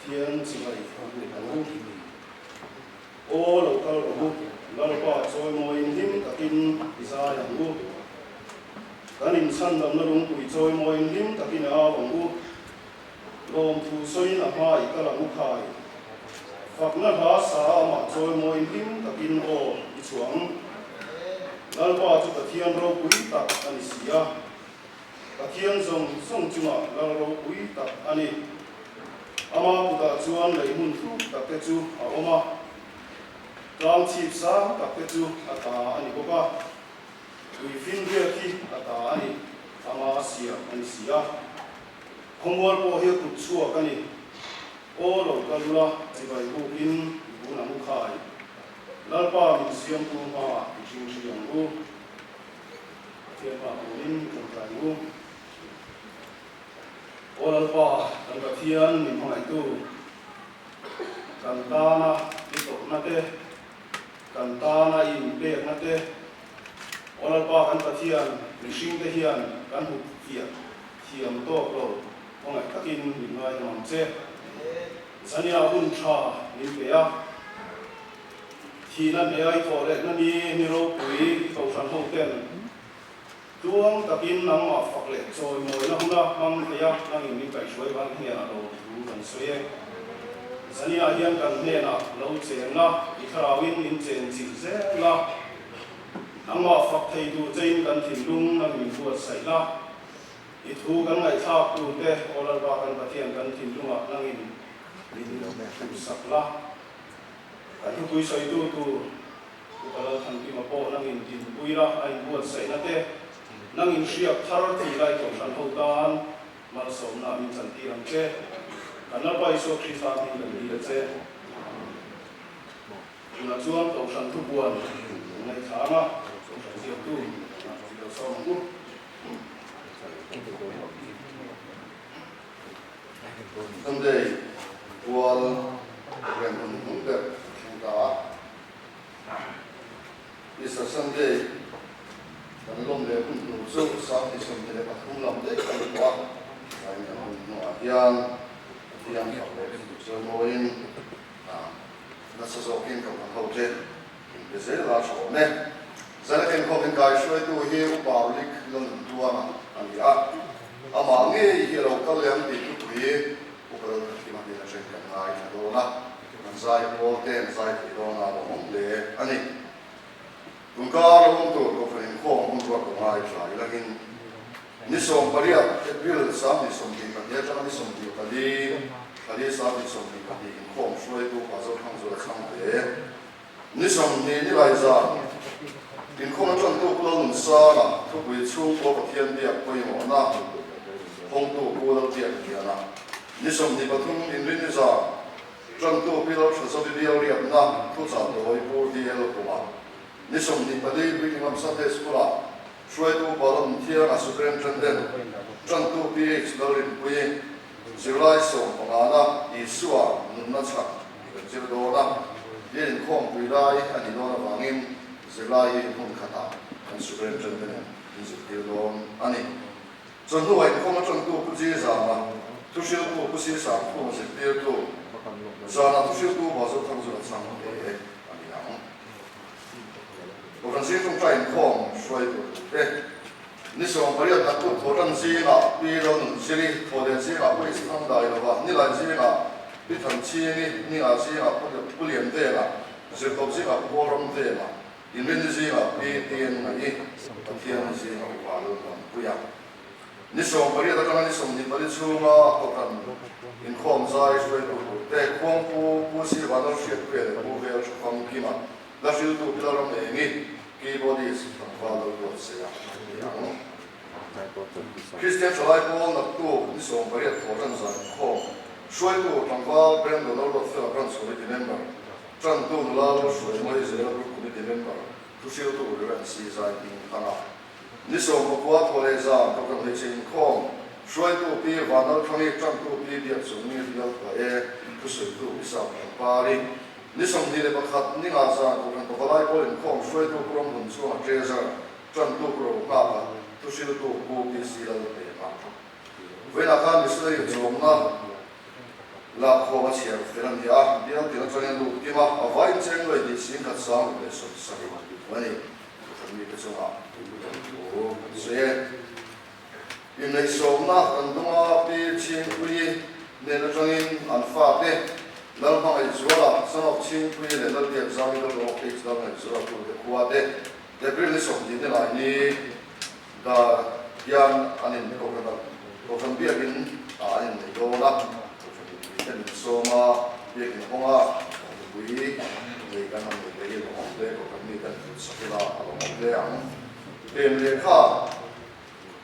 Pathian chibai a buk ang u. Aw lo kal rawh u, Lalpa chawimawiin hlim takin i zai ang u. Kan inchhandamna lungpui chawimawiin hlim takin i au ang u. Lawmthu sawiin a hma i kal ang u khai. Fakna hla sa amah chawimawiin hlim takin aw i chhuah ang. Lalpa chu Pathian ropui tak a ni si a. Pathian zawng zawng chungah lal ropui tak a ni. Ama kutah chuan lei hmun thuk takte chu a awm a, tlang chhip sang takte chu a ta a ni bawk a, tui finriat hi a ta a ni, ama siam a ni si a. Khawmual pawh hi a kut chhuak a ni. Aw lo kal ula, chibai bukin i kun ang u khai. Lalpa min siamtu hmaah i ṭhingṭhi ang u. Pathian hma turin i ṭawngṭai ang u. Aw Lalpa, kan Pathian min hmangaihtu, kan tana i tawrhna te, kan tana i inpekna te, Aw Lalpa kan Pathian, mihringte hian kan hmu fiah thiam tawk lo, khawngaih takin min ngaidam ang che. Zania hun tha min pe a, thihna hne ai thawh lehna ni ni ropui i kohhran ho ten tluang takin nangmah fak leh chawimawina huna hmang thei a, nangin min kaihhruai vang hnenah lo thu kan sawi e. Zania hian kan hnenah lo cheng la, i thlarauin min chen chilh zel la, nangmah fak thei tur chein kan thinlung nangin min buatsaih la, I thu kan ngaihthlak tur te aw Lalpa kan Pathian kan thinlungah nangin min hmuhsak la. Kan thupui sawitu tur Upa Lalthankima pawh nangin dinpui la, a inbuatsaihna te nangin hriak thar tih lai kohhran ho tan malsawmna min chantir ang che. Kan Lalpa Isua Krista hming kan dil a che. Tunah chuan kohhran thupuan kan ngaihthla ang a, kohhran ziaktu i lo sawm ang u. Sunday pual rian hun hnung ber a thleng ta a. Easter Sunday kan lawm leh hun tur chu 2023 lam daih a ni tawh a, tlaiin kan hun hnuah hian Pathian fak leh chawimawiin nasa zawkin kan hmang ho te in pe zel a tha awm e. Zana kenkhawm in kai hruaitu hi Upa Lik Lalnuntuanga a ni a, amah ngei hi a lo kal leh ang tih thupui Upa Lalthathima hnen atang kan ngaithla dawn a, kan zai pawl te an zai thei dawn a lawmawm hle a ni. Tun kar lo awm tur Kohhran inkhawm hun ruat lo ngaithla ilangin ni 18 April 2022 atanga ni 24 thla li 2022 inkhawm hruaitu Pa Zothangzula chhang hle. Ni 20 ni lai zan inkhawm atantu Pu Lalnunsanga thupui chhungkaw Pathian biak pawimawhna hawngtu Pu Lalbiak Liana ni 23 inrinni zan tantu Pi Lalthazawi bial riatna thuchah tawi Pu VL Kuma ni 24 Brikingham Sunday School-ah hruaitu Pa Lalnunthianga Superintendent tantu PH Lalrinpuii Zirlai sawmpangana Isua nunna chhan i kan zir dawn a, bial inkhawmpui lai a nih dawn avangin zirlai hi hmun khatah kan Superintendent in zirtir dawn a ni. Chawhnuah inkhawm atangtu Pu Ji Zama, thuhriltu Pu Si Sangkhuma zirtirtu, zanah thuhriltu Bazo Thangzula chhang hle a ni ang. Kohhran zing tawngtai inkhawm hruaitu te. Ni 18 naktuk thawhtan zingah Pi Lalnunziri, Thawhlen zingah Pu Isthang Dailova, Nilai zingah Pi Thanchhingi, Ninga zingah Pu Lian Vela, Zirtawp zingah Pu Kawlram Vela, Inrinni zingah Pi Tien Ngaih, Pathian zingah Upa Lalmuanpuia. Ni 18 atanga ni 24 chhunga Kohhran inkhawm zai hruaitu turte Khuangpu Pu Silvanal Hriatpuia leh Pu Vel Thafamkima, La hriltu Pi Lalram Engi, Keyboardist tlangval lo buat se a ni ang. Kristian Thalai Pawl naktu ni 18 thawhtan zan inkhawm hruaitu tlangval Brandon lo ruat fel a Branch Committee Member, Tantu nula lo hruai mai zela Group Committee Member, thuhriltu Rev. C. Zai Hming Thanga. Ni 19 thaw leh zan Kohhran Hmeichhe Inkhawm hruaitu Pi Vanlalthangi, Tantu Pi Biakchungi Bial Thuae, thusawitu Pi Sapthangpari. Ni 21 ni nga zan Kohhran Pavalai pawl inkhawm hruaitu Pu Ramhun chunga Treasurer tantu Pu Rohnghaka thuhriltu Pu PC Lalpema. Vawiinah khan Missionary chawmna Lakkhawm a chhiar fel a ni a, bial tin atangin lut kim a, a vaiin cheng luai hnih singkhat sang ruk leh 70 a ni. Kohhran mite chungah thu kan sawi e. Inneihsawmna kan dawng a, Pi Chhingpuii hnen atangin an fate Lalhmangaihzuala, son of Chhingpuii leh Lalbiakzami daughter of H. Lalngaihzuala tute khua te April ni 20 ni lai ni dar hian an in kohhran a, kohhran biakin ah an innei dawn a, kohhran mipui te min sawm a, biakin hawng a, mipui nei kan han nei ve hi a lawmawm hle, kohhran mi ten hlut sak ila a lawmawm hle ang. Pem lehkha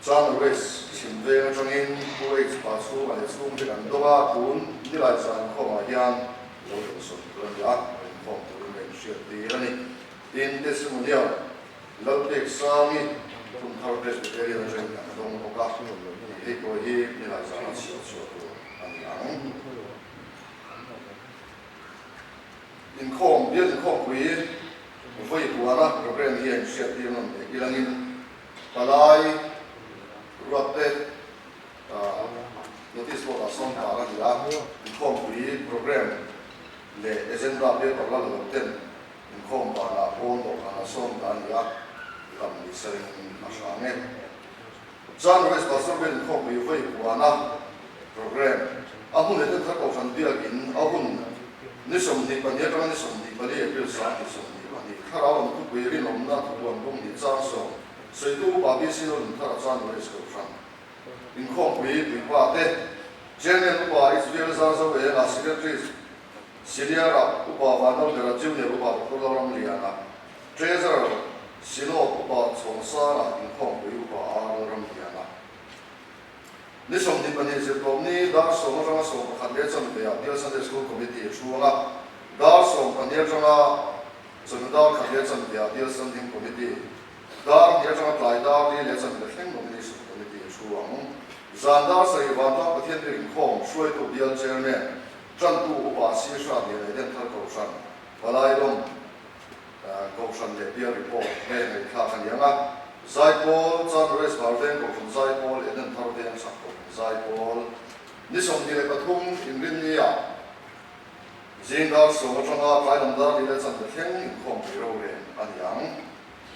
Chan West chhim veng atangin Pu H pa chhunga leh chhungte kan dawng a, tun nilai zan inkhawmah hian lo insawn tur a ni a, inkhawm turin ka inhriat tir a ni. Tin, testimonial Lalpek Sangi Phunthar Presbyterian atangin kan dawng bawk a, hei pawh hi nilai zana chhiar chhuah tur a ni ang. Inkhawm, bial inkhawmpui vawi puana program hi a inhriat tir nawn leh ilangin palai ruatte notice board ah sawn tar a ni a, inkhawmpui program leh agenda paper la la lo ten Inkhawm banah pawn dawhkanah sawn ta a ni a, lam ni sarin a hrang e. John West Pastor Ben inkhawmpui vawi puana program a hun leh thar kohhran biakin a hun ni 22 atanga ni 24 April 2022 thlarau lam thupui rinawmna thupuan bawm hnih chang sawm sawitu upa BC Lolun tharah John West kohhran inkhawmpui puipa te Chairman upa HVL Zarzo Enga Secretary Senior-ah Upa Vanlalbera, Junior Upa Doctor Lalramliana, Treasurer Synod Upa Chhawngsanga, Inkhawmpui Upa R Lalramliana. Ni 22 zirtawpni dar 10 atanga 11 leh chanve-ah Bial Sunday School Committee chhunga dar 12 atanga chawhnu dar khat leh chanve-ah Bial Standing Committee, dar hnih atanga tlai dar li leh chanve thleng Nomination Committee thu ang. Zan dar 7 Vantlang Pathian Biak Inkhawm hruaitu Bial Chairman Ṭantu upa Sirhra leh Eden thar Kohhran, Palai lawm Kohhran leh Bial Report nge ngaihthlak a ni ang a. Zaipawl, Chan West Hmar Veng Kohhran Zaipawl, Eden thar Veng chhak Kohhran Zaipawl. Ni 23 Inrinnia zing dar 10 aṭanga tlai lam dar li leh chanve thleng inkhawmpui rorel a ni ang.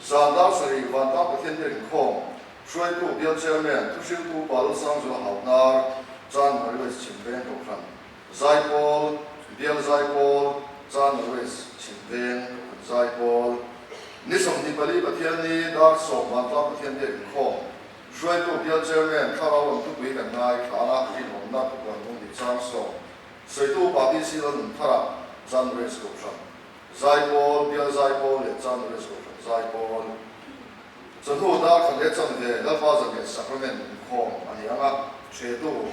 Zan dar 7 Vantlang Pathian Biak Inkhawm hruaitu Bial Chairman, Thuhriltu Upa Lalsangzula Hautnar, Chan West Chhimveng Kohhran Zaipawl, Bial Zaipawl, Chan West Chhimveng Kohhran Zaipawl, Ni 24 Pathianni dar 10 Vantlang Pathian Biak Inkhawm hruaitu Bial Chairman, Thlarau lam thupui kan ngai thlanga rinawmna thupuan bung nih chang 10 sawitu Upa PC Lalnunthara, Chan West Kohhran. Zaipawl, Bial Zaipawl leh Chan West Kohhran Zaipawl. Chawhnu dar khat leh chanve Lalpa Zanriah Sacrament inkhawm a ni ang a, Hretu,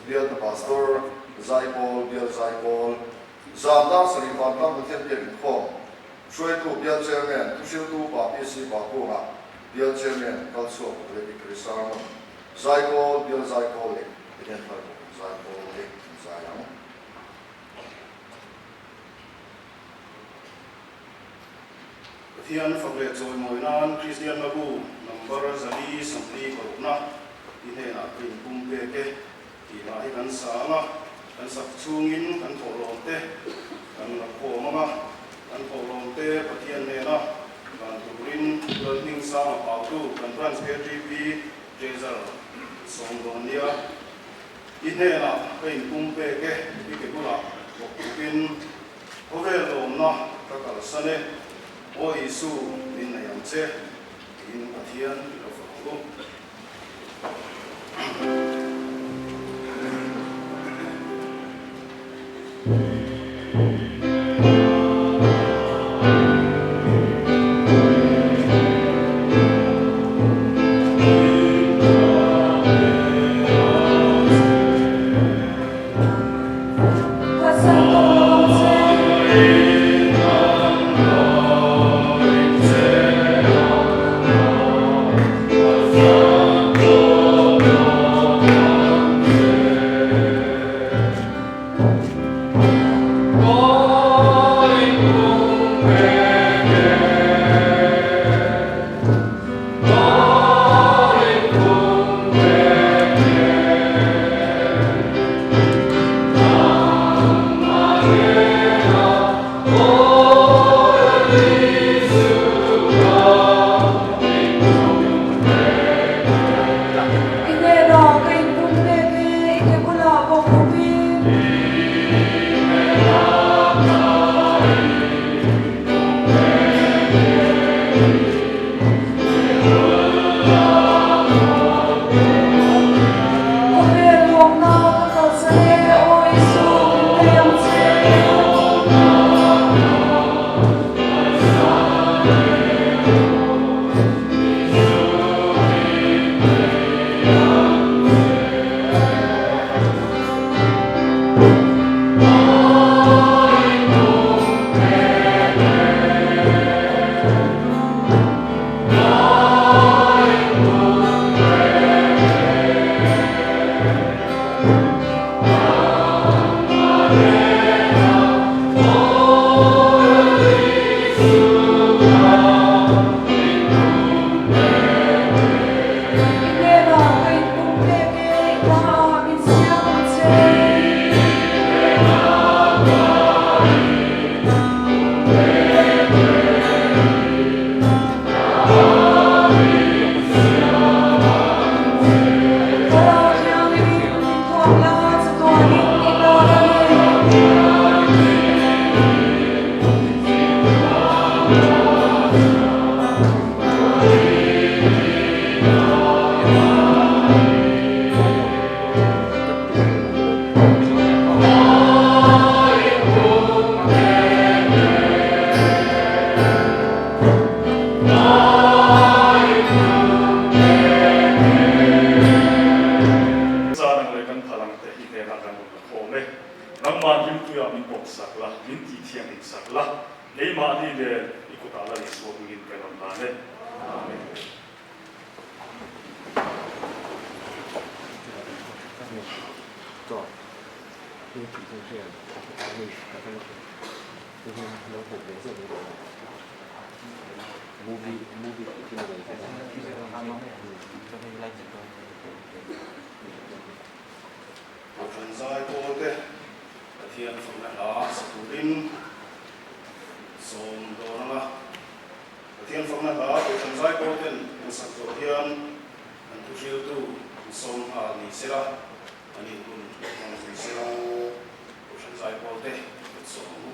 Bial hna Pastor, Zaipawl, Bial Zaipawl, Zan dar 7 Vantlang Pathian Biak inkhawm, Hruaitu, Bial Chairman, Thuhriltu Upa PC Bakunga, Bial Chairman, Kalchhuak leh Victory Sermon, Zaipawl, Bial Zaipawl leh Eden Thar Kohhran Zaipawl te an zai ang. Pathian fak leh chawimawi nan Kristian Labu number 446na i hnenah ka inpum pek e tih lah hi kan sa ang a, kan sak chhungin kan thawhlawm te kan la khawm ang a, kan thawhlawm te Pathian hnena dan turin Lalhming Sanga Pautu kan Branch KTP Treasurer sawm dawn nia. I hnenah ka inpum pek e, i ke bulah bawk tukin khawvel lawmna ka kalsan e, Aw Isu, min nei ang che, tiin Pathian i lo fak ang u. Keimahni nen i kutah la Isua hmingin kan rawn hlan e. Amen. Kohhran zai pawl te Pathian fakna hla sa turin sawm dawn ang a. Pathian fakna hla Kohhran zai pawl ten an sak zawh hian an thuhriltu an sawm nghal ni sela, an inhun hmang zui sela, Kohhran zai pawl te kan sawm ang u.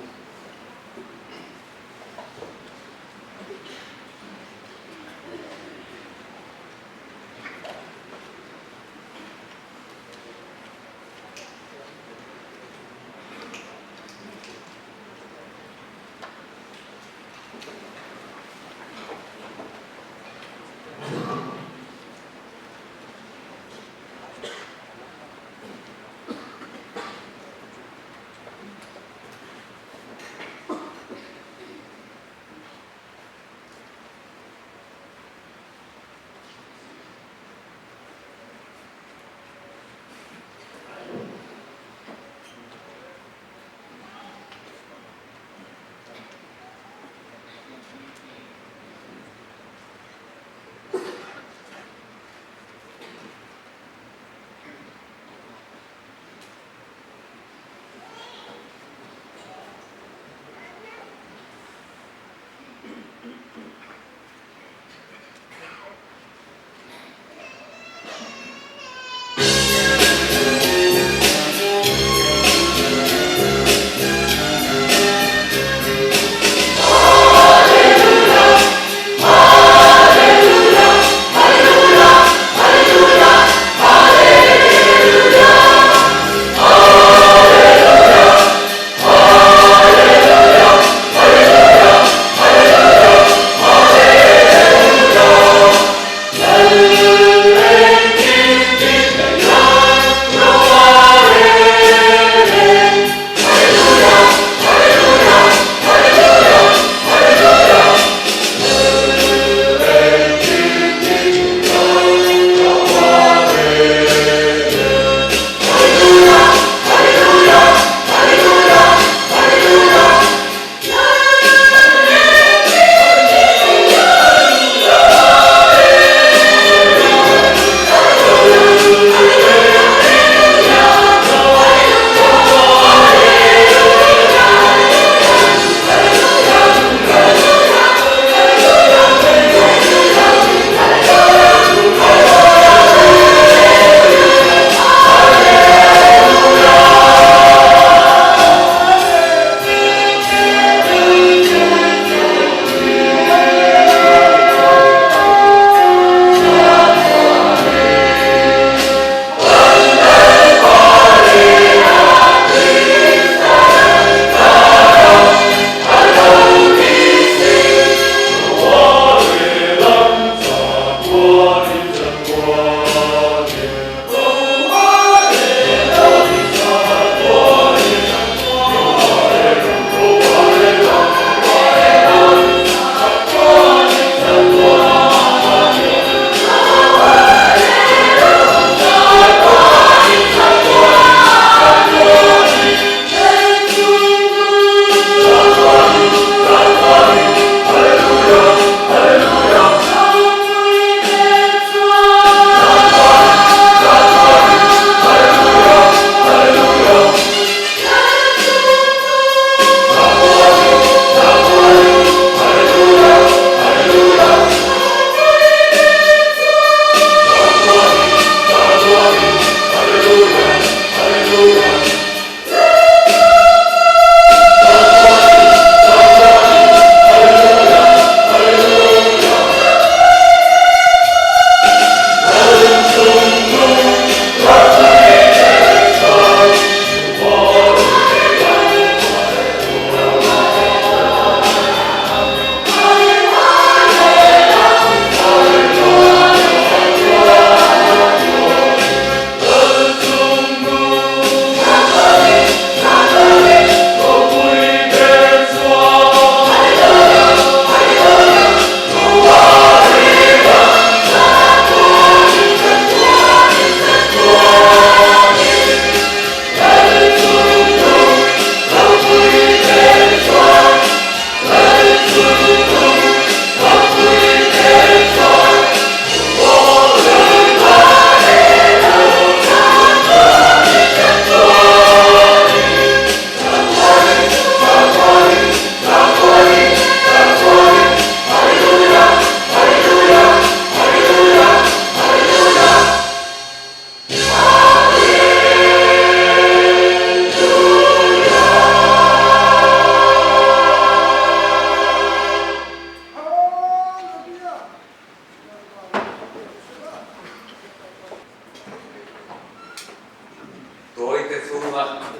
chhunga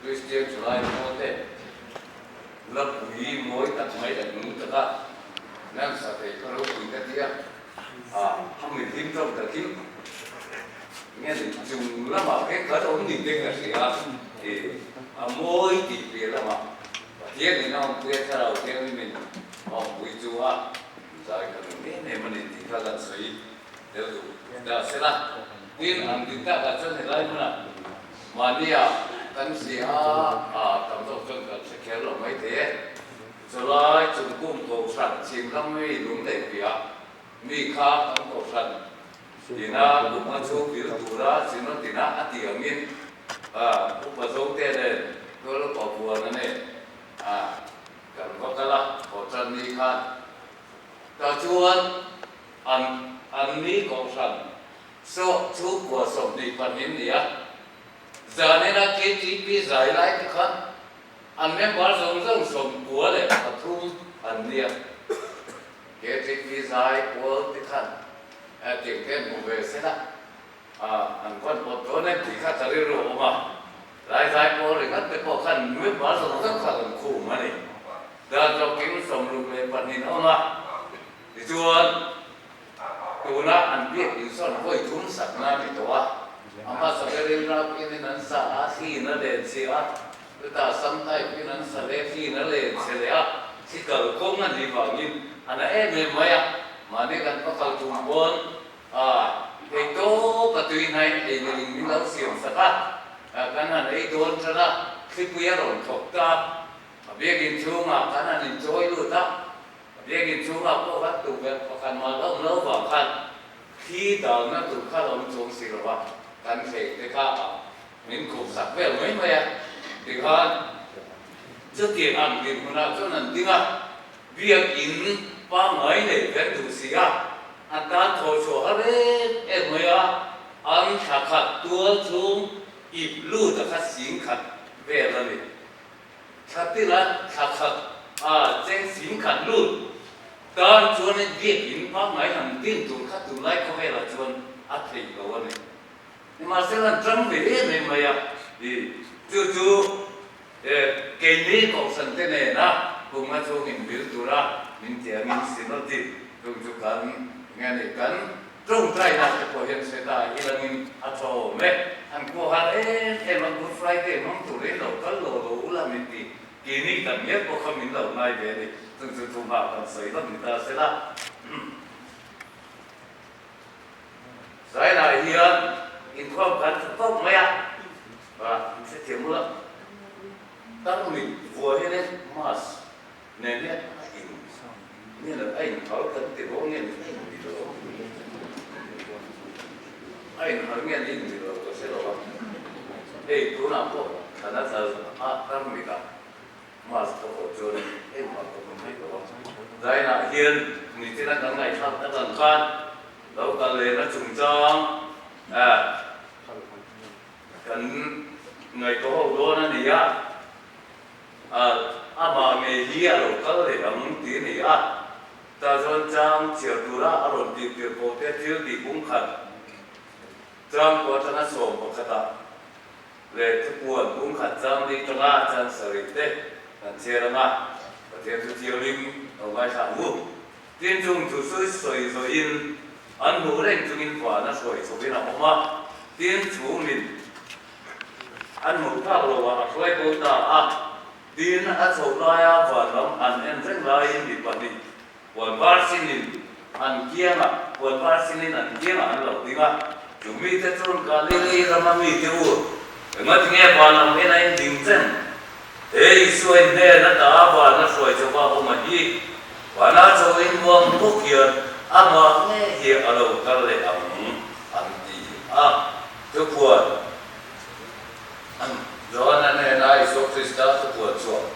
Kristian thalai pawlte la pui mawi tak mai leh nung taka nan sa thei kha ropui ka ti a, a mihlim tawk takin nge ni chung lamah khe khat awm ni te ka hria a mawi tih piah lamah Pathian in a awmpui a thlarau thianghlim in a awmpui chu a zai kha nung em em a ni tih kha kan sawi tel duh ta se la. Tin, an din takah chuan helai hmunah mahnia kan hria a tam zawk chuan kan hre kher lo mai thei e. Chulai chungkum kohhran chhim lam mi lung leh piah mi kha kan kohhran tina kum a chhung bil tura chino tina a tih angin upa zote nen tual upa buan a nen kan va kal a, kohhran ni khan tah chuan an an ni kohhran saw chhungkua 22 ni a, zanina KTP zai lai te khan An member zawng zawng 93 an nia. KTP zai pawl te khan tiang te an hmu ve se la, an vawn pawt dawn em tih kha ka rilru a awm a. Lai zai pawl ringawt te pawh khan member zawng zawng kha kan khum a ni. Dan zawkin 62 a awm a, tichuan tuna an biak insawn vawi thum sakna a ni tawh a. A hmasa berin Ralkinin an sa a, thliin a len chhia a. Chutah sam type in an sa leh thliin a len chhe leh a, thli kal kawng a nih vangin a na em em mai a. Mahni kan va kal tum pawn a thei tawp a tui hnai ei ni ling min lo siam sak a, kan han ei dawn tan a, thlipui a rawn thawk ta. A biakinn chhungah kan han inchawi lut a, a biakinn chhungah pawh kan tukverh pakhat mah la awm lo vang khan thli dalna tur kha la awm chuang si lo va, kan thei te kha a Min khup sak vel mai mai a, tikhan chutiang ang dinhmunah chuan an ding a, biakinn pangngai nei ve an duh si a, an tan thaw chhuah har em em mai a, an thla khat tual chhung ip lut a kha sing khat vel a ni. Thla tina thla khat a cheng sing khat lut tan chuan biakinn pangngai han din tur kha tunlai khawvelah chuan a theih lo a ni. Nimahsela an ṭang ve em em mai a, i chu chu keini kohhran te nena kum a chhung inbil tura min ti angin Synod in chung chu kan nge ni kan ṭawngṭaina te pawh hian hre ta hilangin a ṭha awm e. An khuahar em em a, Good Friday hmang turin lo kal lo lo ula min ti, keini kan nge pawh kha min lo ngai ve a ni, chung chu thu nghak kan sawi vak ni ta sela. Zainah hian inkhawm kan tha tawp mai a, in hrethiam ula, tarmit vuah hian in mask nen hian a in nge lo a inhal kan ti dawn nge ni a in ti lo a inhal nge ni in ti lo ka hre lo a, hei tunah pawh thlan a tla a tarmit ah Mask ka pawh chuan engmah ka hmu thei lo a, Zainah hian nichina kan ngaihthlak tak ang khan lo kal lehna chungchang kan ngaihtuah ho dawn a ni a, amah ngei hi a lo kal leh ang tih a ni a, tah chuan chang chhiar tura a rawn tih tir pawh te thil tih bung khat chang pawh atanga sawm pakhatah Leh thupuan bung khat chang ni tanga chan sarih te kan chhiar ang a, Pathian chu thianghlim lo ngaithla ang u. Tin chung thu sawi sawi zawhin an hmuh reng chungin van a hruai chhovin a awm a, tin chhumin an hmuh phak loah a hruai bo ta a, tin a chhoh laia van lam an en reng laiin mi pahnih Puan var sinin an kiangah, puan var sinin an kiangah an lo ding a. Chu mite chuan Galili rama mite u, engati nge van ang ena in ding chen? He Isua in hnen ata vana hruai chauha awm a hi, vana chaw in nuam bawk hian amah nge hi a lo kal leh ang, an ti a. Thupuan Johana hnena Isua Krista thupuan chhuah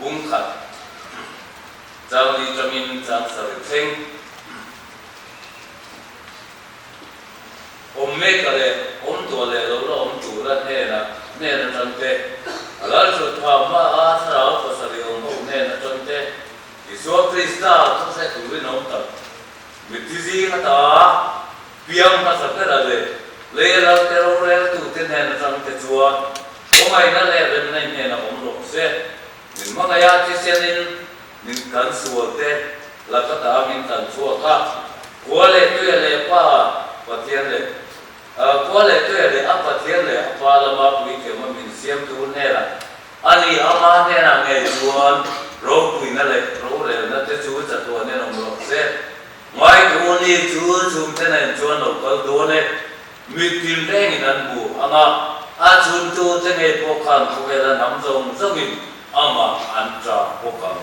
bung khat. Chang li tangin chang sarih thleng awm mek a leh awm tawh leh lo la awm tura hnenah hnen atang te, a lalthut pha hma a thlarau pasarih awm ho hnen atang te, Isua Krista thu hre turin awm tak mitthi zing ata piang hmasa bera leh lei a lalte roreltute hnen atang te chuan. Khawngaihna leh remna i hnenah awm rawh se. Min hmangaih a thisenin min kan sual te laka tangin kan chhuak a, khua leh tuia leh Pa Pathian leh khua leh tuia leh a Pathian leh a Pa lama puithiama min siamtu hnenah a ni ama hnenah ngei chuan ropuina leh rorelna te chu chatuanin awm rawh se. Ngaihtuah ni chu chhungte nen chuan lo kal dawn e. Mit tin rengin an hmu ang a, a chhuntute ngei pawh khan khawvela hnam zawng zawngin amah an ṭah bawk ang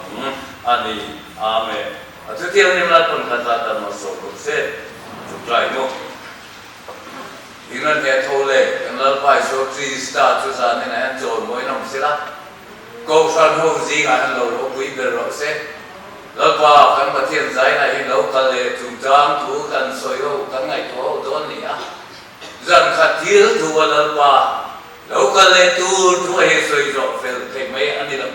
a ni. Amen. A thutianghlim Lalpan kha ta tan hmasawm rawh se. Ṭawngṭai maw? England he tho le kan Lalpa Isua Krista chu zanin ah hian chawimawiin awm sela, Kohhran ho zingah hian lo ropui ber rawh se. Lalpa kan Pathian zainah hi lo kal leh chungchang thu kan sawi ho kan ngaihtuah ho dawn ni a. Zan khat thil thu a Lalpa lo kal leh tur thu a hi sawi zawh fel theih mai a ni lo.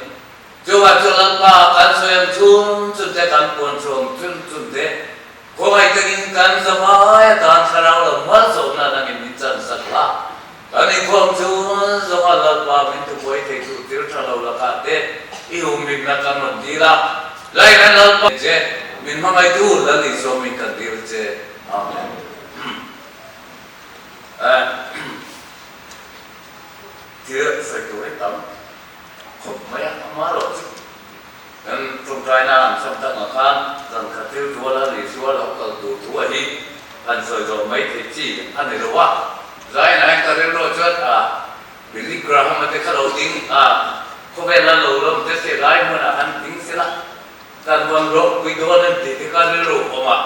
Chuvang chu Lalpa kan sawi ang chhung chun te kan puan chhuang chun chun te Khawngaih takin kan zavai atan thlarau lo malsawmna dangin min chan sak la. Kan inkhawm chu zawnga Lalpa min thubuai thei chu thil tha lo lakah te i humhimna kan rawn dil a. Laina Lalpa che min hmangaihtu Lal Isua min kan dil che. Amen. Thil sawi tur hi tam khawp mai a, ama erawh chu. Kan tawngtaina an chham tak ang khan zan khat thil tual a ni sual lo kal tur thu a hi han sawi zawh mai theih chi a ni lo a. Zainah hian ka rilru chuan a Billy Graham a te kha lo ding a, khawvel a lo lawm te se lai hmunah han ding sela kan vawn ropui dawn em tih te kha rilru awm a.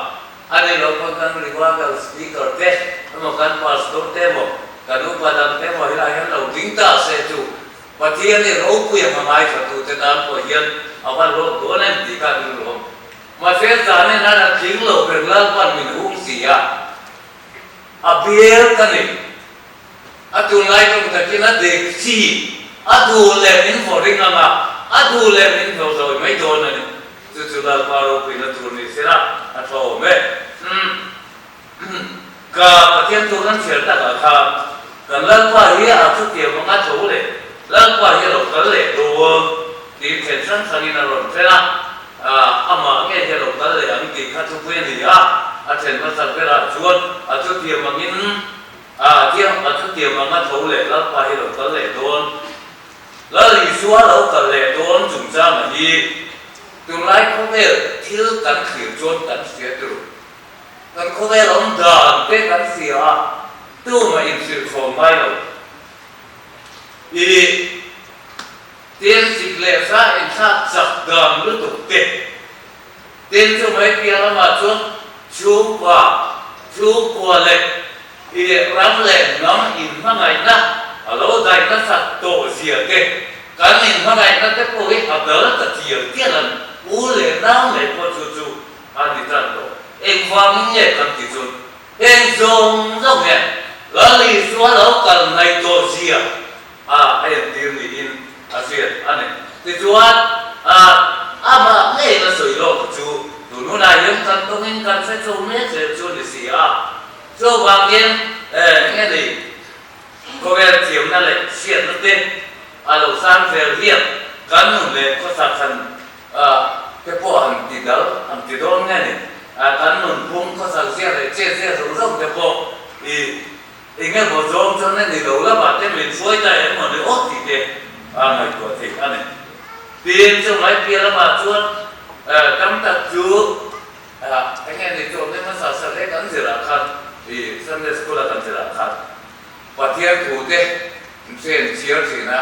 A ni lo pawn kan revival speaker te emaw kan pastor te emaw kan upa dang te emaw helaiah hian lo ding ta se chu Pathian hi ropui a hmangai thatute tan pawh hian a va hlawk dawn em tih kha rilru awm. Mahse zanin hian a tling lo ber Lalpan min hung si a, a bial ka ni. A tunlai tawng takin a dik chi, a duh leh min vaw ring ang a, a duh leh min hlawh zawi mai dawn a ni. Chu chu Lalpa ropuina tur ni sela a tha awm e. Ka Pathian chu kan chhiar takah khan kan Lalpa hi a chutiang anga tho leh Lalpa hi a lo kal leh dawn tiin then hrang hrangin a rawn then a, amah nge hi a lo kal leh ang tih kha thupui a ni a, a then hmasak berah chuan a chutiang angin a chutiang anga tho leh Lalpa hi a lo kal leh dawn. Lal Isua lo kal leh dawn chungchanga hi tunlai khawvel thil kan thlir chuan kan hria tur. Kan khawvel awm dan te kan hria a, tumah inhrilh khawm ngai lo. I tin sik leh sa inthlak chak dan lutuk te, tin chu mai piah lamah chuan chhungkua, chhungkua leh i ram leh hnam inhmangaihna a lo daih nasat tawh zia te, kan inhmangaihna te pawh hi a dal ta tial tial a ni. U leh nau ngei pawh chu chu A ni tan tawh. Engvangin nge kan ti chuan heng zawng zawng hian Lal Isua lo kal hnaih tawh zia a a entir niin a hriat a ni. Tichuan, amah ngei la sawi lawk chu tun hunah hian kan tawngin kan hre chho mek zel chu a ni si a. Chuvangin enge ni khawvel thiamna leh hriatna te a lo sang zel hian kan nun leh khawsak han A te pawh han ti dal, han ti dawn nge ni? A kan nunphung khawsak zia leh chet zia zawng zawng te pawh i eng emaw zawng chuan a ni lo lamah te min hruai ta em maw ni aw tih te a ngaihtuah theih a ni. Tin, chumai piah lamah chuan tam tak chu eng nge ni chuan ni hmasa sa hle kan zirah khan i Sunday School a kan zirah khan Pathian thu te Inchhiar inchhiar thin a,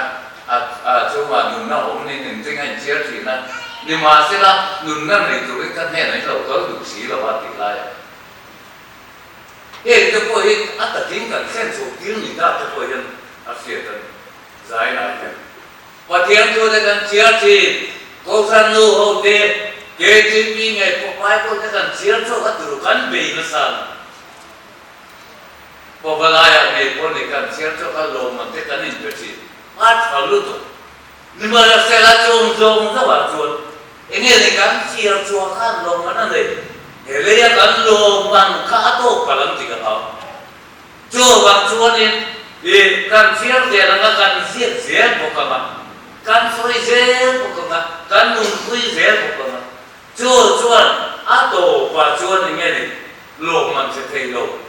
a chungah nunna awm niin inring a inchhiar thin a, nimahsela nunna nei turin ka hnenah in lo kal duh si lo a tih laiah heng te pawh hi a takin kan thlen chhoh tir ni ta te pawh hian a hriat a ni. Zainah hian Pathian thu te kan chhiar thin, Kohhran nu ho te, KTP ngei pawh Bible te kan chhiar chhuak a tur kan bei nasa a ni. Pawvalaiah ngei pawh ni kan chhiar chu kha lawmman te kan inpe thin. A tha lutuk. Nimahsela chung zawng zawngah chuan enge ni kan chhiar chhuah khan lawmman a nei. He leia kan lawmman kha a tawk palh ang tih ka hlau. Chuvang chuanin i. kan chhiar zel anga kan ziak zel bawk anga, kan sawi zel bawk anga, kan nunpui zel bawk anga, chu chuan a tawpah chuan eng nge ni lawmman che thei lo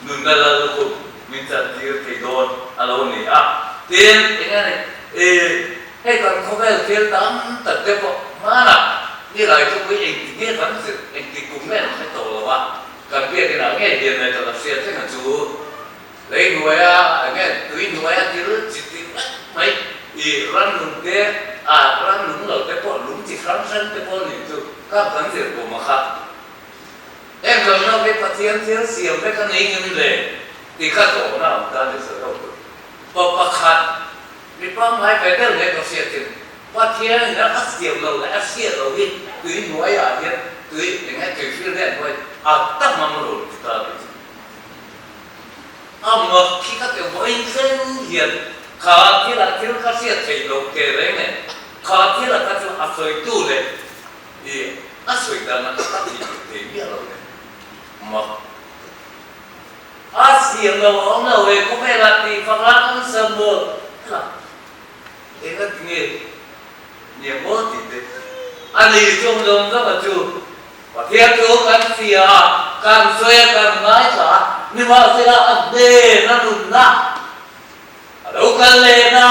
nunna lal lukhum min chantir thei dawn a lo ni a. Tin, eng nge ni i hei kan khawvel thil tam tak te pawh hmanah nilai thupui engti nge kan zir engti kum nge an hre tawh lo a, kan biakin ah nge hian mai ka la hriat reng a chu lei hnuaia eng nge tui hnuaia thil chi ti vek mai i rannung te ah rannung lo te pawh lung chi hrang hrang te pawh nih chu kha kan zir kum a kha. Heng zawng zawng hi Pathian thil siam vek a nei ngem le tih kha zawhna awm ta ni sawi ho tur. Pa pakhat mi pangngai ve deuh leh ka hriat in Pathian in a siam lo leh a hriat lo hi tui hnuai ah hian tui eng nge tui fir leh hnuai a tak mam rawn ti ta ni chu. A mak khi ka ti vawi thleng hian kha thil ah thil ka hriat theih loh teh reng nen kha thil ah kha chu a sawitu leh I a sawi dan a ka thih duh thei miah lo le. Mak. A siam lo a awm lo e khawvelah tih fak la kan sam maw la eng a ti nge nia maw tih te a ni chung zawng zawng a chu Pathian chu kan hria a kan sawi a kan ngaithla a nimahsela a hnen a nunna A lo kal lehna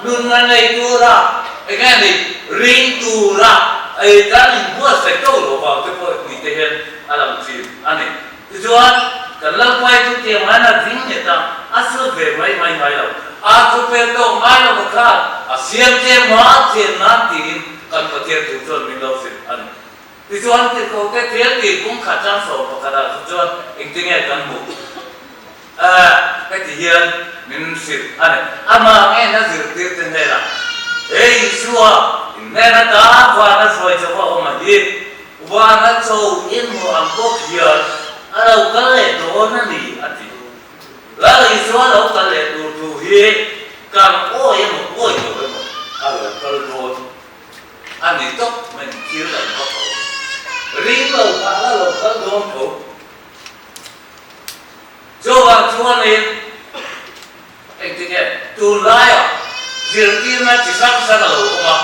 nunna nei tura eng nge ni ring tura ei kan inbuatsaih to lo vang te pawh ni te hian a lang thin a ni. Tichuan, kan Lalpai chu tiang hian a ding nghet a, a sut ve mai mai ngai lo. A thu pel tawh ngai lo khan a siam che hma chian nan tiin kan Pathian thu chuan min lo hrilh a ni. Tichuan, tirhkohte thil tih kung khat chang 11 ah chu chuan engtinge kan hmuh? Heti hian min hrilh a ni. Amah ngena zirtir te hnenah, He Isua, in hnen ata vana hruai chauh a awm a hi, vana cho in hmuh ang bawk hian a lo kal leh dawn a ni, a ti. Lal Isua lo kal leh tur thu hi kan awi emaw awi lo emaw a lo kal dawn a ni tawp mai ni, thil kan va ko. Ring lo kha a la lo kal dawn tho. Chuvang chuanin engtinge tunlaiah zirtirna chi hrang hrang a lo awm a,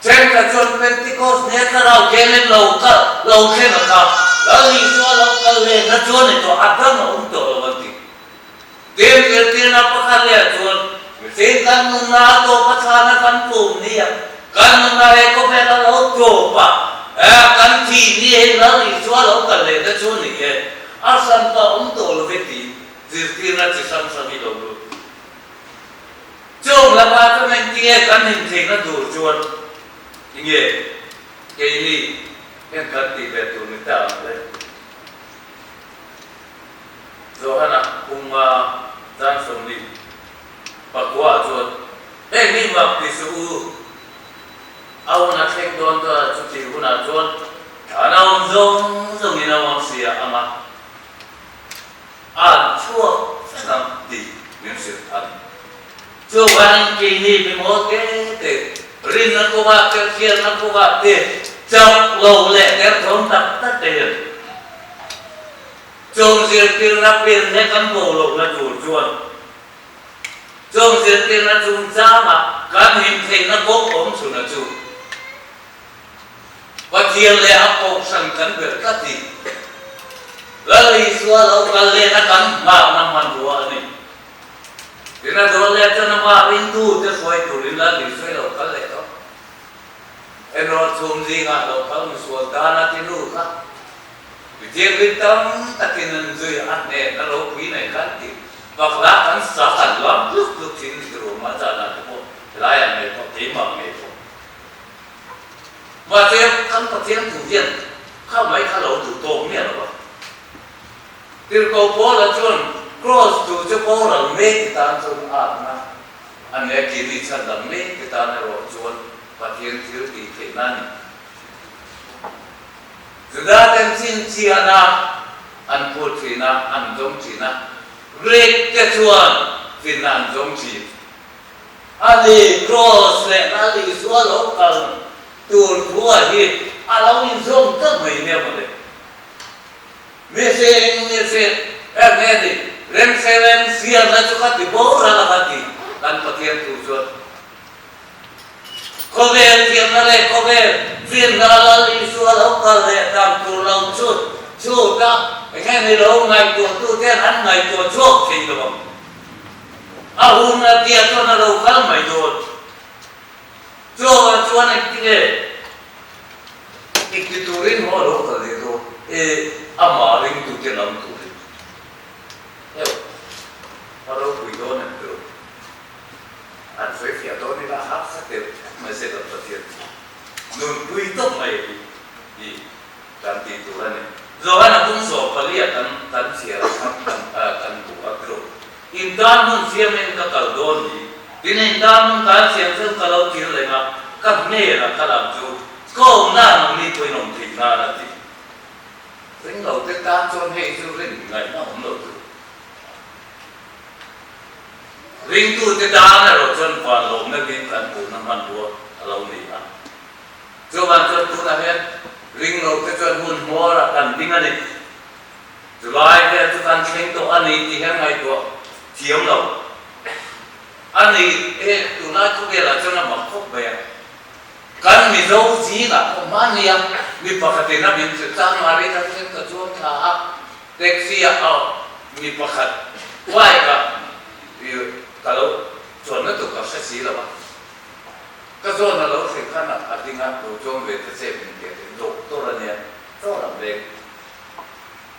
thenkhat chuan Pentecost nia thlarau kengin lo kal lo thleng a kha, Lal Isua lo kal lehna chuan i tawh a dang a awm tawh lo an ti. Tin, zirtirna pakhat leh chuan mihring kan nunna a tawp a chhana kan tum nia, kan nunna he khawvel a lo tawp a, kan thih ni hi Lal Isua lo kal lehna chu ni e. A hran pa awm tawh lo ve tih zirtirna chi hrang hrang hi lo lut. Chung lama chuan engtinge kan intheihna tur chuan tinge keini hian kan tih ve tur ni ta ang le? Johana pumma chang 29 ah chuan heng hi mak ti suh u, A hun a thleng dawn ta chutih hunah chuan thlan a awm zawng zawngin a awm sia ang a, an chhuak vek ang tih min hrilh a ni. Chuvangin keini mi mawl te te, rinna kawngah te, hriatna kawngah te chak lo leh derthawm tak tak te hian chung zirtirna pin he kan bo lohna tur chuan Chung zirtirna chungchanga kan him theihna kawng awm chhuna chu Pathian leh a kohhran kan ber tlat hi Lal Isua lo kal lehna kan nghakna hmanrua a ni. Tina dawn leh chuan amah ringtute hruai turin Lal Isua lo kal leh tawh. Erawh chhum zingah lo kal misual dana tinu kha Mi thianghlim tam takin an zui a hnehna ropui nei kha an ti. Bakla kan sa kan luang tluk tluk thin ni tur awm a chana te pawh helaiah ngei pawh keimah ngei pawh. Mahse kan Pathian thu hian kha mai kha lo duh tawk miah lo a. Tirhkoh Paula chuan Kraws thu chu boral mek te tan chuan a atna a nia kiri chhandam mek te tan erawh chuan Pathian thil tih theihna a ni. Juda-ten chhinchhiahna an phut thin a, an zawng thin a. Greek-te chuan finna an zawng thin. A ni, Kraws leh Lal Isua lo kal tur thua hi a lo inzawm ta mai nia mawle. Mihring, mihring, eng nge ni? Remserem siamna chu ka ti boral a ka ti kan Pathian thu chuan. Khawvel thiamna leh khawvel finna Lal Isua lo kal leh dan tur lo chhut chhut a, enge ni lo ngaihtuahtu ten an ngaihtuah chhuak thei lo ang. A hun a tia chuan a lo kal mai dawn. Chuvang chuan engtinge engti turin maw a lo kal leh dawn e, amah ringtute lam turin. Heuh, a ropui dawn em tilo. An sawi fiah dawn ila a harsa deuh mai se kan Pathian chu nunpui tawp mai hi hi kan tih tur a ni. Johana bung zawh palia kan kan chhiar a kan kan hmu a tilo. In tan hmun siamin ka kal dawn ni. Tin in tan hmun kan siam chu ka lo kir leng a, ka hmel a kal ang chu ka awmna ang ni pawhin awm theih nan a ti. Ring lo te tan chuan hei chu rin ngaihna awm lo tur. Ringtute tan erawh chuan vanlawmna bik an hmuhna hmanrua a lo ni a. Chuvang chuan tunah hian ringlote chuan hun hmawrah kan ding a ni. Chulai vel chu kan thleng tawh a ni tih hian ngaihtuah thiam lo a ni. E, tunlai khawvelah chuan a mak khawp mai a. Kan Mizo zingah pawh hmania mi pakhatin a min hrilh chang Mari dang hian ka chuang thla a, taxi ah aw mi pakhat bike ah ka lo chuanna tur ka hre si lo a, ka zawn a lo thlen khan a ding a, lo chuang ve ta che min ti a ti, doctor a nia, chaw lam veng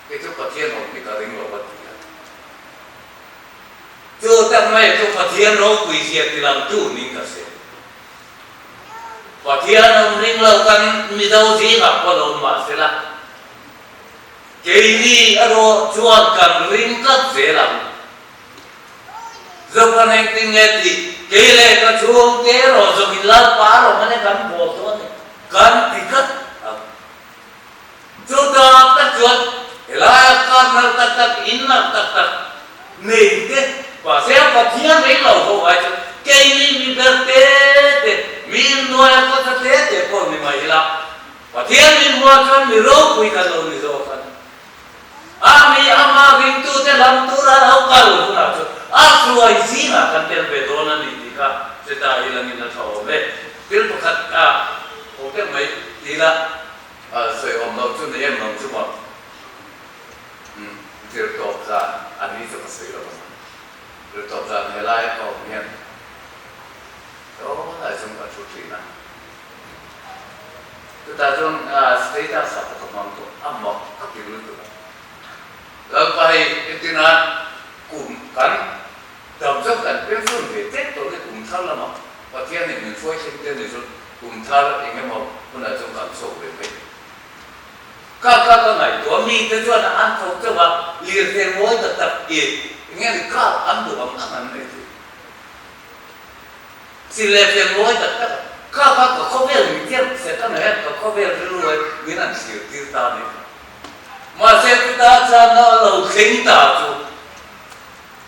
kei chu Pathian awm hi ka ring lo a ti a. Chu tak mai chu Pathian ropui zia tilangtu niin ka hria. Pathian awm ring lo kan Mizo zingah pawh lo mah sela, keini erawh chuan kan ring tlat zel ang. Zopan engtin nge tih kei leh ka chhungte erawh zawkin Lalpa rawng ane kan bawl dawn e, kan ti tlat ang. Chu tak tak chuan helaia kar nalh tak tak, in nalh tak tak nei te, mahse a Pathian reng lo ho ai chuan keini mi ber te te, mi innuaia khawsa te te pawh ni mai ila, Pathian min hmuah chuan mi ropui kan lo ni zawk a ni. A mi ama ringtute lam tura lo kal hunah chuan a hruai zingah kan tel ve dawn a ni tih kha hre ta ilangin a tha awm e. Thil pakhat a awm deuh mai tila. A sawi awm lo chu ni em lo chu maw? Umm zir tawp zan a ni chu ka sawi lo ang. Zir tawp zan helai a ka awm hian dawn lai chuan ka thu thin a. Chutah chuan status ah pawh ka hmang tawh a mak ka ti lutuk a. Lalpa hei entirna kum kan dam zawk kan pension ve tep tawh ni kum thar lamah Pathianin min hruai thleng te ni chu Kum thar eng emaw hunah chuan kan chhuak ve mai. Ka ka ka ngaihtuah mite chuan an thawk chauh a, lirthei mawi tak tak i eng nge ni car an duh ang ang an nei thei. Si lirthei mawi tak tak a, ka ka ka khawvel mi tiang Setana hian ka khawvel rilru hi min han thlir tir ta a ni. Mahse chuta chuan a lo thleng ta chu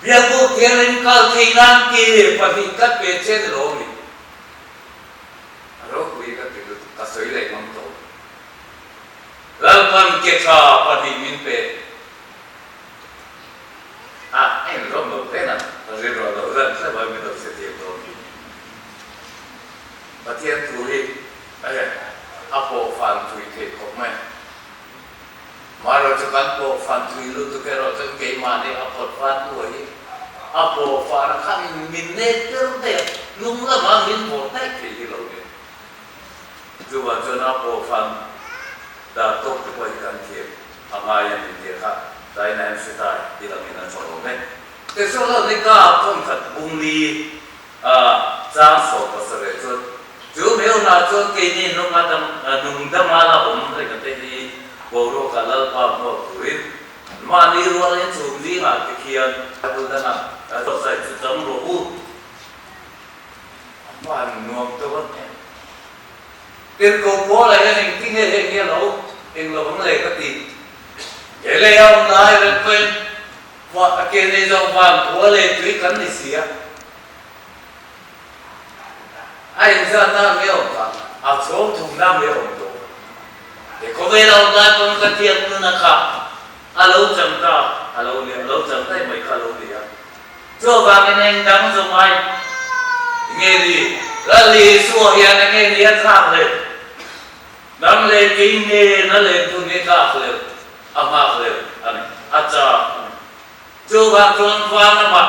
Biakbuk thianghlim kal thei nan ke pahnih tlat ve che ni lo mi. A ropui ka ti lutuk, ka sawi leh ngam tawh. Lalpan ke tha pahnih min pe a, a inrawm lo hle na, ka zir ruah loh zan hle mai min lo hre thiam dawn hi. Pathian thu hi a pawh fan thui theih khawp mai. Marawh chu kan pawh fan thui lutuk erawh chuan keimahni a pawt fan tu hi a pawh fan khan min nek ber daih a, hnung lamah min vawr daih thei hi lo ni. Chuvang chuan a pawh fan dan tawk te pawh hi kan thiam a ngai a ni tih kha China MC Tai ti langin a tha awm e. Thesalonika thawnkhat bungli a chang 17 chuan chu Meuna chuan keini nunga dam nung dama la awm reng te hi boruaka Lalpa hmuak turin mahni rualin chhum zingah te khian Bible dangah website chu chang rawh u. A hman nuam tawh a hmel. Tirhkoh Paula hian engtin nge heng hi a lo eng lo ang le ka ti. He lei a awm lai reng pawhin a ke nei zawng van khua leh tui kan ni si a. A inzat na nge awm kha, a chhawm thum na nge awm tawh kha. He khawvel a awm lai pawn ka thiam nuna kha a lo chang ta a. A lo ni, a lo chang daih mai kha a lo ni a. Chuvangin eng dang zawng ai nge ni? Lal Isua hian enge ni a thlak le? Nang leh kei nen a len thu ni tlak leu, a nghak leu a ni, a chak a ni. Chuvang chuan van lamah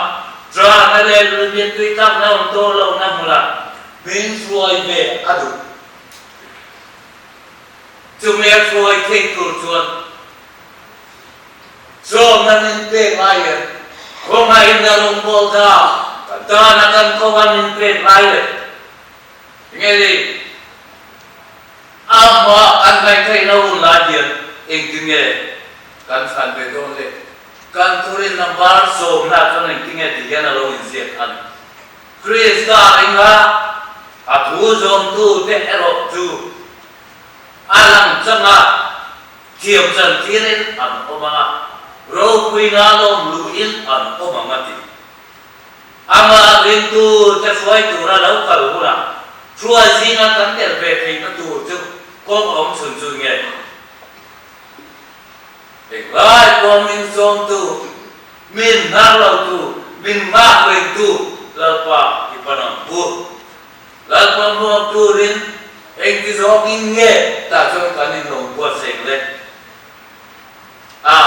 Ṭana leh Lulmian tui tlakna awm tawh lohna hmunah min hruai ve a duh. Chumi a hruai theih tur chuan Sawmna min pek lai hian khawngaihin a rawngbâwl ta kan tana kan kawng a min pek lai leh enge ni amah kan ngaihtheihna hun lai hian engtin nge kan chhan ve dawn le? Kan thurin number sawmna chuan engtin nge ti hian a lo inziak a ni. Krista ringa a thu zawmtute erawh chu a lang changa Thiam chantirin an awm ang a, ropuina lawm luhin an awm ang a ti. Amah ringtu te hruai tura lo kal hunah hruai zinga kan tel ve theihna tur chu kawng awm chhun chu nge? Englai pawh min sawmtu, min hnar lotu, min nghak rengtu Lalpa i pan ang u. Lalpa hmuak turin engti zawngin nge tah chuan kan inlo buatsaih le? A,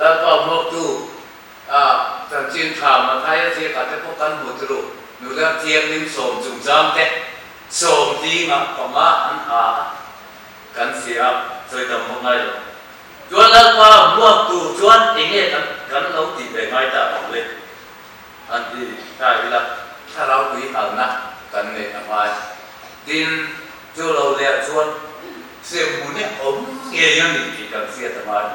Lalpa hmuaktu a chanchin tha Mathaia ziakah te pawh kan hmu turu, nula thianghlim sawm chungchang te sawm dingah panga an ha a, kan si a, sawi tam vak ngai lo. Chuan Lalpa hmuak tur chuan enge kan kan lo tih ve ngai ta ang le? An ti ta ila, thlarau tui halna kan neih a ngai. Tin, chu lo leh chuan hremhmun hi a awm ngei a ni tih kan hriat a ngai.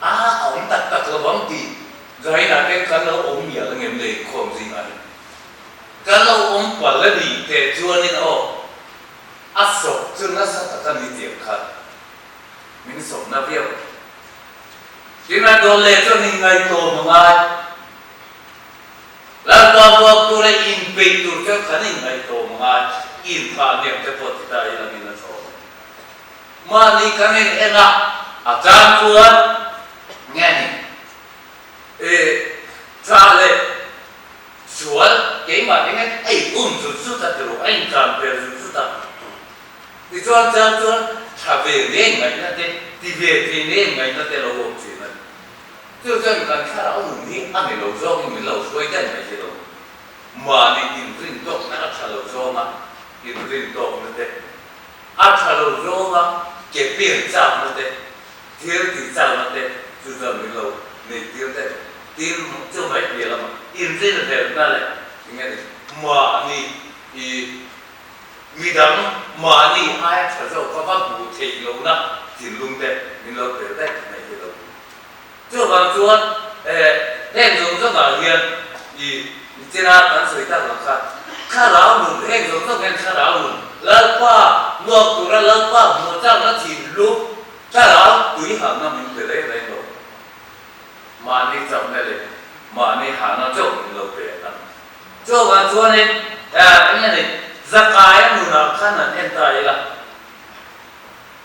A awm tak tak lo ang tih Zainah te kan lo awm mial ang em le inkhawm zingah hi. Kan lo awm palh a ni teh chuanin aw, a sawp chu nasa tak a ni tiang khan min sawpna viau. Tin a dawn leh chuan in ngaihtuah a ngai. Lalpa vuak tura inpeih tur chuan kan inngaihtuah a ngai. Inthah hniam te pawh ti ta ila min a chhawm a. Mahni kan in en a, a chang chuan nge ni e tha leh sual keimah eng eng a in um zut zut a ti rawh, a intlan per zut zut a. Tichuan chang chuan tha ve ngei ngaihna te, ti ve thei ngei ngaihna te lo awm thin a ni. Chu chuan kan thlarau nun hi a ni lo zawngin min lo hruai daih mai hi lo. Mahni inrin tawkna a tha lo zawnga inrin tawkna te, a tha lo zawnga ke pen chakna te, thil tih chakna te chu chuan min lo nei tir daih. Tin, chu mai piah lamah inrin hlelhna leh eng nge ni mahni i Midang mahni aia tha zawk ka va hmuh theih lohna thinlung te min lo tel daih mai hi lo. Chuvang chuan heng zawng zawngah hian i chena kan sawi tak ang kha thlarau nun, heng zawng zawng hian thlarau nun, Lalpa hmuak tura Lalpa hmuh chakna thinlung thlarau tui halna min pe reng reng lo. Mahni chakna leh mahni hahna chauh min lo pe a ni. Chuvang chuanin eng nge ni, Zakaia nunah khan han en ta ila,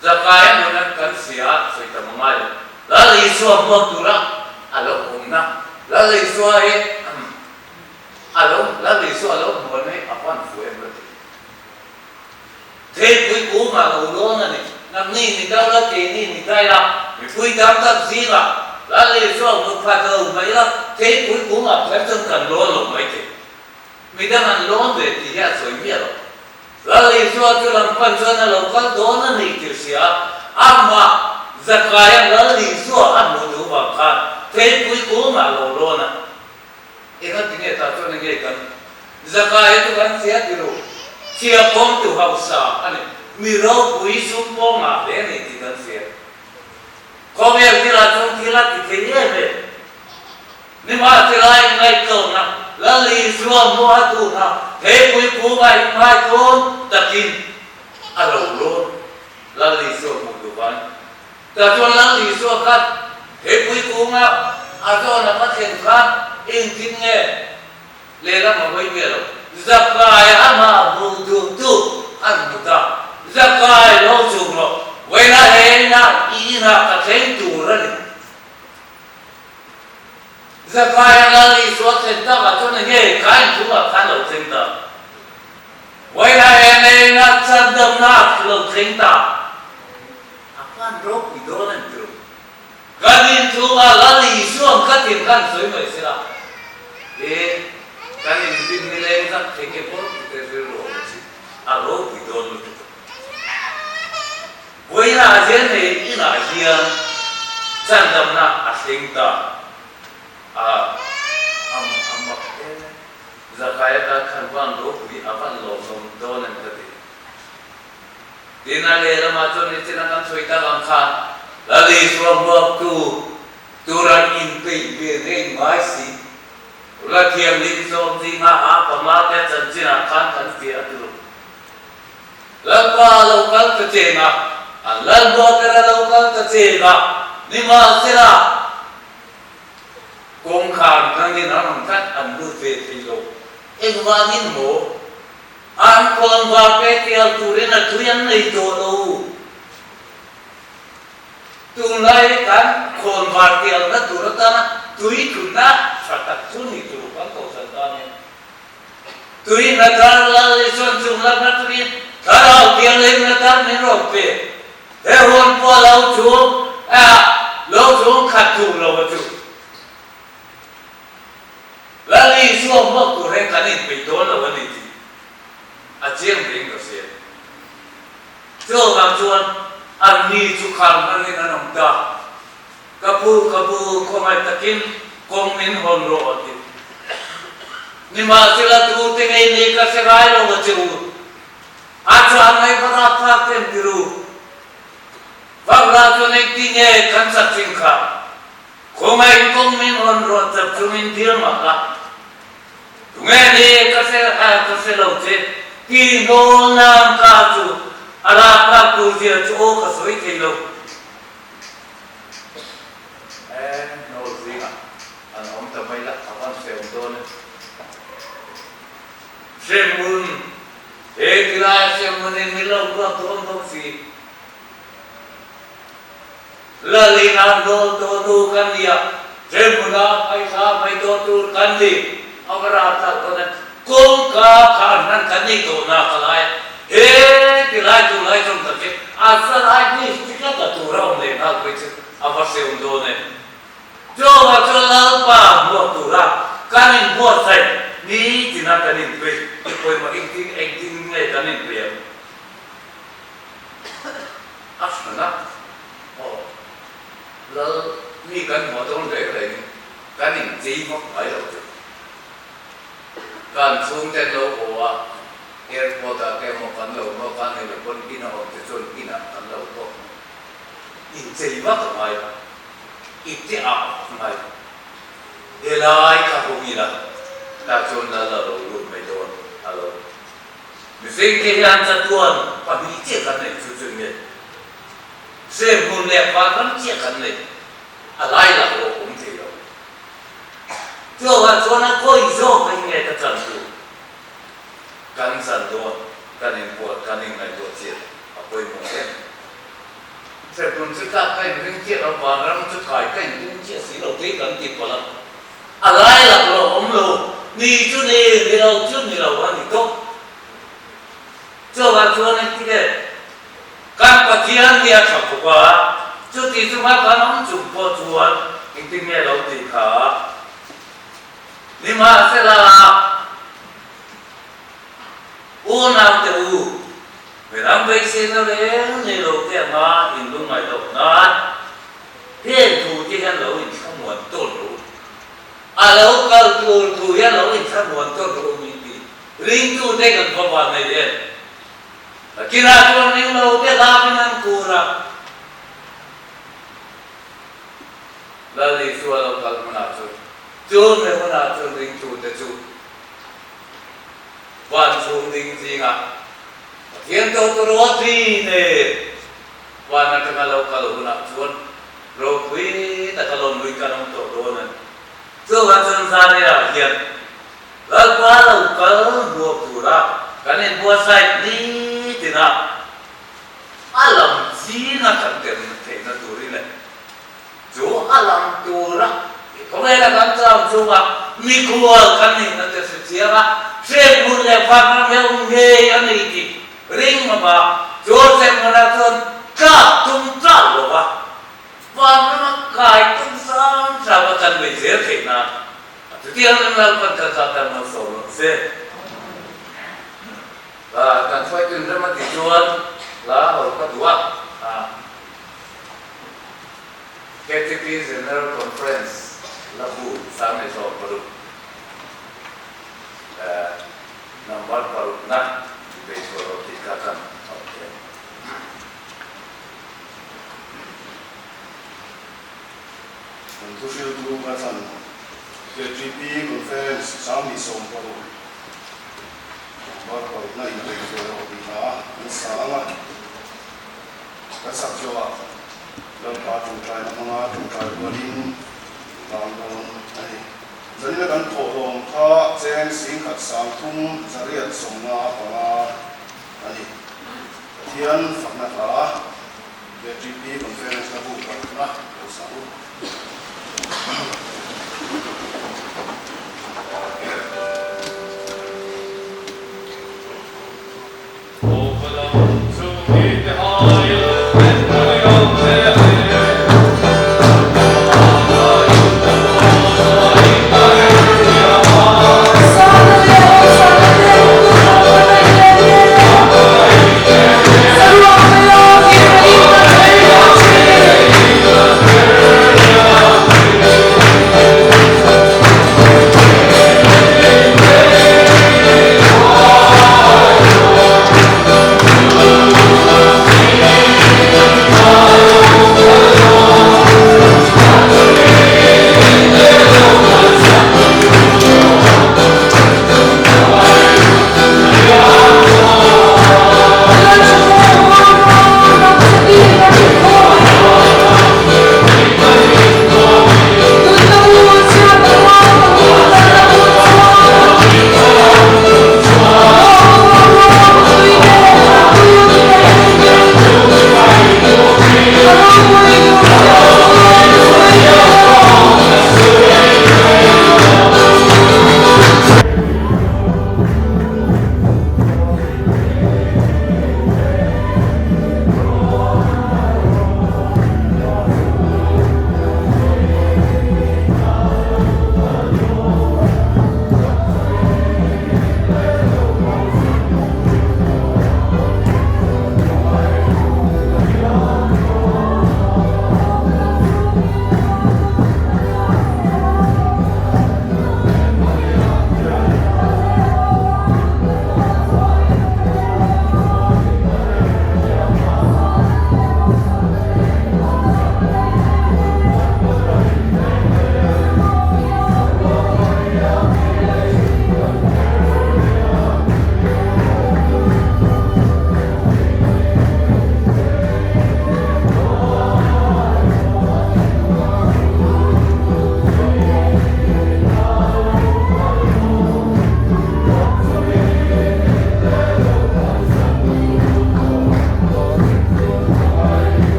Zakaia nun an kan hria a, sawi tam a ngai lo. Lal Isua hmuak tura a lo awmna, Lal Isua hi a lo, Lal Isua a lo hmuan hi a van fu em ka ti. Theipui kung a lo lawn a ni. Nangni ni dau la, keini ni dai la, mipui tam tak zingah Lal Isua hmu phat lo mai la, theipui kungah kher chuan kan lawn lo mai thei. Midang an lawn ve tih hi a sawi miah lo. Lal Isua chu lam pan chuan a lo kal dawn a ni tih hria a, amah Zakaia Lal Isua a hmuh duh vang khan theipui kungah a lo lawn a. Engati nge tah chuan enge kan Zakaia chu kan chhia ti ru? Chhia kawng tu hausa a ni. Mi ropui sum pawh ngah hle a ni tih kan hria. Khawvel thilah chuan thil a ti thei em em. Nimahsela inngaihtlawmna Lal Isua hmuha tuna he puipunga inngaihtlawm takin a lo lawn Lal Isua hmuh duh vangin Tah chuan Lal Isua khan he puikunga a zawn a va thlen khan engtin nge lehlam a hawi miah lo. Zakai amah hmuh duh tu an hmu ta. Zakai lo chhuk rawh, vawiina he inah i inah ka thleng tur a ni. Zakaia Lal Isua thlen takah chuan enge ka inchhungah khan lo thleng ta? Vawiina em em a chhandamna a lo thleng ta. A pan ropui dawn a ni tiro. Kan inchhungah Lal Isua'n ka tin khan sawi mai se la, he kan inrin nileng zak thei nge pawh ti te rilru awm chi a ropui dawn lutuk. Vawiinah hian hei inah hian chandamna a thleng ta a, a mak em e. Zakaia tan khan van ropui a van lawmawm dawn em ka ti. Tin a lehlamah chuan nichin a kan sawi tak ang khan Lal Isua hmuaktu tur an inpeih ve reng ngai si. Tuna thianghlim zawm zinga a panga te chanchinah khan kan fiah a ti lo. Lalpa a lo kal ta cheng a, an Lalbuater a lo kal ta cheng a, nimahsela kawngkhar hmangin an rawn tlat an lut ve thei lo. Engvangin maw? An khawnvar pe tial turin a tui an nei tawh lo. Tunlai kan khawnvar tialna tur atana tui thutna tha tak chu ni tur kan kohhran tan hian Tui na thar Lal Isuan chung lam na turin Thlarau Thianghlim na thar min rawn pe. He hun pawh lo chhung ah lo chhung khat tur lo a chu. Lal Isua hmuak tur hian kan inpeih dawn lo a ni tih a chiang vein ka hria. Chuvang chuan an ni chu khar hmangin an awm ta. Ka pu, ka pu, khawngaih takin kawng min hawn rawh a ti. Nimahsela tu te ngei ni ka hre ngai lo a che u. A chang ngai va rap thlak them ti ru. Vak la chuan engti nge kan sak thin kha? Khawngaih kawng min hawn rawh chap chungin dil mah la. Tunge ni ka hre ka hre lo che. Ti hnawl nan ka chu a rap thlak tur zia chu aw ka sawi thei lo. Hnawl zingah an awm ta mai la, a van hrehawm dawn e. Hrehmun, he tilaia hrehmun in min lo ruak dawn bawk si. Lalin a hnawl tawh nu kan ni a, hrehmuna phaihla mai tawh tur kan ni. A va ral thlak dawn e. Kawngka khar hnan kan nei tawh nak a lai a, he tilai tunlai zawng tak hi a zalai district a tla tur a awm leh nghal phei chu a va hrehawm dawn e. Chuvang chuan Lalpa hmuak tura kan inbuatsaih nitina kan inpeih i pawimawh engtin engtin nge kan inpeih ang? A hran a, aw Lal mi kan hmuh dawn reng rengin kan inchei vak ngai lo chu. Kan chhungten lo haw a, airport ah te emaw kan lo maw kan nei lo pawn in a awm te chuan in ah kan lo tawk maw. Inchei vak a ngai a, ipte ah vak a ngai a. Helai ka hung ila tah chuan lal a lo lut mai dawn a lo. Mihring te hian chatuan pahnih chiah kan nei chu chu nge hremhmun leh vanram chiah kan nei a lai lah lo awm thei lo. Chuvang chuan a khawi zawk hi nge ka chan tur? Kan chan dawn, kan inbuat, kan inngaihtuah chian a pawimawh em? Hrepun chu tlak ka inring chiah lo, vanram chu kai ka inring chiah si lo tih kan ti palh a. A lai lak lo awm lo, ni chu ni, ni lo chu ni lo a ni tawp. Chuvang chuan engtin nge kan Pathian hi a tha khawp a, chuti chunga kan awm chung pawh chuan engtin nge lo tih kha nimahsela unaute u, midang beiseina reng nei lo te anga in lungngaih loh nan heng thu te hian lo inthlamuan tawn rawh u. A lo kal tur thu hian lo inthlamuan tawn rawh u min ti. Ringtute kan khawpa nei em? Kinah chuan ring lo te hlauin an kur a. Lal Isua lo kal hmunah chuan chu mi hunah chuan ringtute chu van chhung ding zingah Pathian tawhtu ruatri nen van atanga lo kal hunah chuan ropui taka lawmlui kan awm tawh dawn a ni. Chuvang chuan Zaneiah hian Lalpa lo kal hmuak tura kan inbuatsaih nitin a, a lam zinga kan tel theihna turin leh chu a lam tura Khawvela kan chau chunga mikhual kan nihna te hre chiang a, hremhmun leh vanram hi a awm ngei a ni tih ring mama chu hremhmunah chuan tlak tum tlak lo va, vanrama kai tum hram hram a kan bei zel theih nan a chutiang lam Lalpan kan zah tan lo sawm rawh se. Kan hruaitu in rem a tih chuan hla hawl ka duh a. KTP General Conference la bu sang leh 16 number parukna bei chhuah rawh tih kha kan hauh thei. Kan thuhriltu ka thlan KTP Conference 2016 number parukna inbei chhuah rawh tih hla an sa ang a. Kan sak zawhah Lalpa tawngtaina hmanga tawngtai rualin vang dawn a ni. Zanina kan thawh lawm kha cheng singkhat sangthum zariat 55 a ni. Pathian fakna hla KTP Conference-na bu parukna lo sa u.